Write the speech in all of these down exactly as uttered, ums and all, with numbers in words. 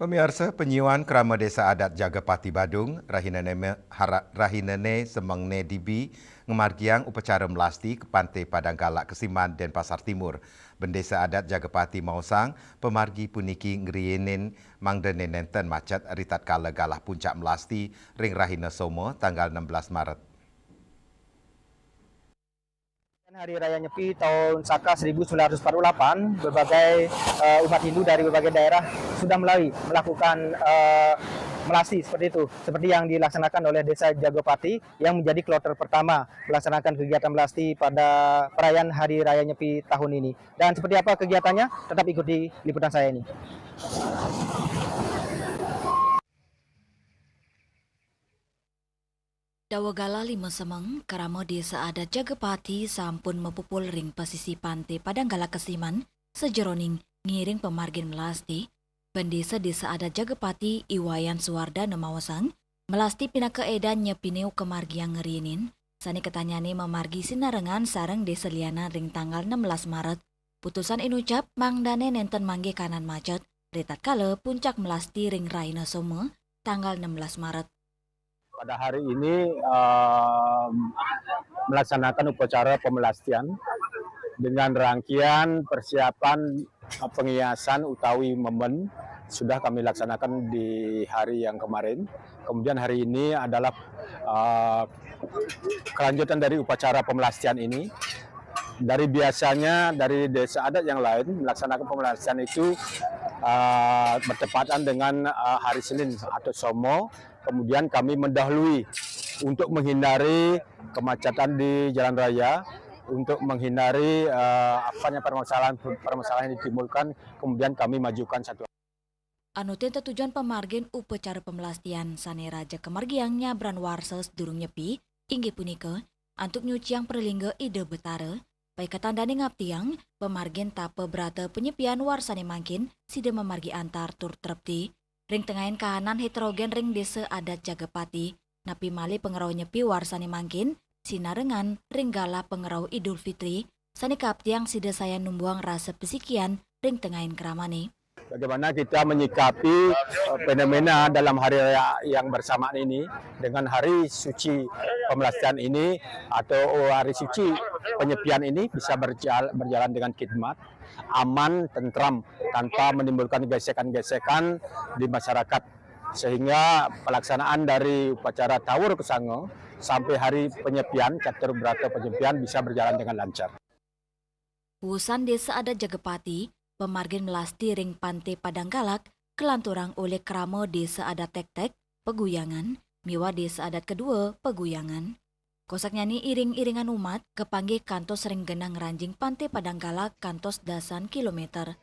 Pamiarsa, panyiuan krama Desa Adat Jagapati Badung, rahinane me-, hara-, rahinane semengne dibi, ngamargiang upacara melasti ka Pante Padang Galak Kesiman, Denpasar Timur. Bendesa Adat Jagapati maosang, pamargi puniki ngriinin mangdane nenten macet ritatkala galah puncak melasti ring rahina Soma tanggal enam belas Maret. Hari Raya Nyepi tahun Saka seribu sembilan ratus empat puluh delapan, berbagai, eh, umat Hindu dari berbagai daerah sudah mulai melakukan, eh, melasti seperti itu, seperti yang dilaksanakan oleh Desa Jagopati yang menjadi kloter pertama melaksanakan kegiatan melasti pada perayaan Hari Raya Nyepi tahun ini. Dan seperti apa kegiatannya? Tetap ikuti liputan saya ini. Daweg galah lima semeng, krama Desa Adat Jagapati sampun mapupul ring pasisi Pante Padang Galak Kesiman, sajeroning ngiring pamargin melasti. Bendesa Desa Adat Jagapati, I Wayan Suwardana maosang, melasti pinaka edan nyepine kamargiang ngriinin, sane katanyane mamargi sinarengan sareng desa lianan ring tanggal enam belas Maret. Putusan inucap mangdane nenten manggihin kahanan macet, ritatkala puncak melasti ring rahina Soma, tanggal enam belas Maret. Pada hari ini, em, melaksanakan upacara pemelastian dengan rangkaian persiapan, eh, penghiasan utawi memen sudah kami laksanakan di hari yang kemarin. Kemudian hari ini adalah, eh, kelanjutan dari upacara pemelastian ini. Dari biasanya dari desa adat yang lain melaksanakan pemelastian itu, eh, bertepatan dengan, eh, hari Senin atau Somo. Kemudian kami mendahului untuk menghindari kemacetan di jalan raya, untuk menghindari, eh, apanya permasalahan-permasalahan yang ditimbulkan, kemudian kami majukan satu. Anu tén tetujon pamargin upacara pamelastian sane raja kamargiang nyabran warsa sadurung Nyepi, inggih punika, antuk nyuciang pralingga Ida Betara, paiketan dane ngaptiang pamargin tapa brata panyepian warsane mangkin sida mamargi antar tur trepti. Ring tengahin kahanan heterogen ring Desa Adat Jagapati, napi malih pangrauh Nyepi warsane mangkin, sinarengan ring galah pangrauh Idul Fitri, sane kaaptiang sida sayan numbuhang rasa pasikian ring tengahin kramane. Bagaimana kita menyikapi, eh, fenomena dalam hari raya yang bersamaan ini dengan hari suci pemelastian ini atau hari suci penyepian ini bisa berjal-, berjalan dengan khidmat, aman, tentram, tanpa menimbulkan gesekan-gesekan di masyarakat, sehingga pelaksanaan dari upacara Tawur Kesanga sampai hari penyepian, Catur Brata Penyepian, bisa berjalan dengan lancar. Wusan Desa Adat Jagapati, pamargin melasti ring Pante Padang Galak, kalanturang olih krama Desa Adat Tektek, Paguyangan, miwah Desa Adat Kedua, Paguyangan. Kosaknyane iring-iringan umat kapanggih kantos ring genah ngranjing Pante Padang Galak kantos dasan kilometer.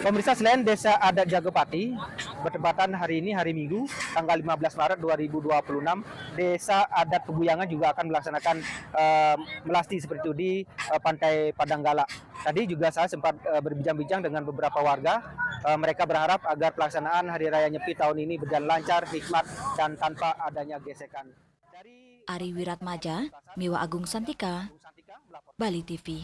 Pemirsa, selain Desa Adat Jagapati, bertepatan hari ini, hari Minggu, tanggal lima belas Maret dua ribu dua puluh enam, Desa Adat Paguyangan juga akan melaksanakan, eh, melasti seperti itu di, eh, Pantai Padang Galak. Tadi juga saya sempat, eh, berbincang-bincang dengan beberapa warga. Eh, mereka berharap agar pelaksanaan Hari Raya Nyepi tahun ini berjalan lancar, hikmat, dan tanpa adanya gesekan. Ari Wiratmaja miwah Agung Santika, Bali T V.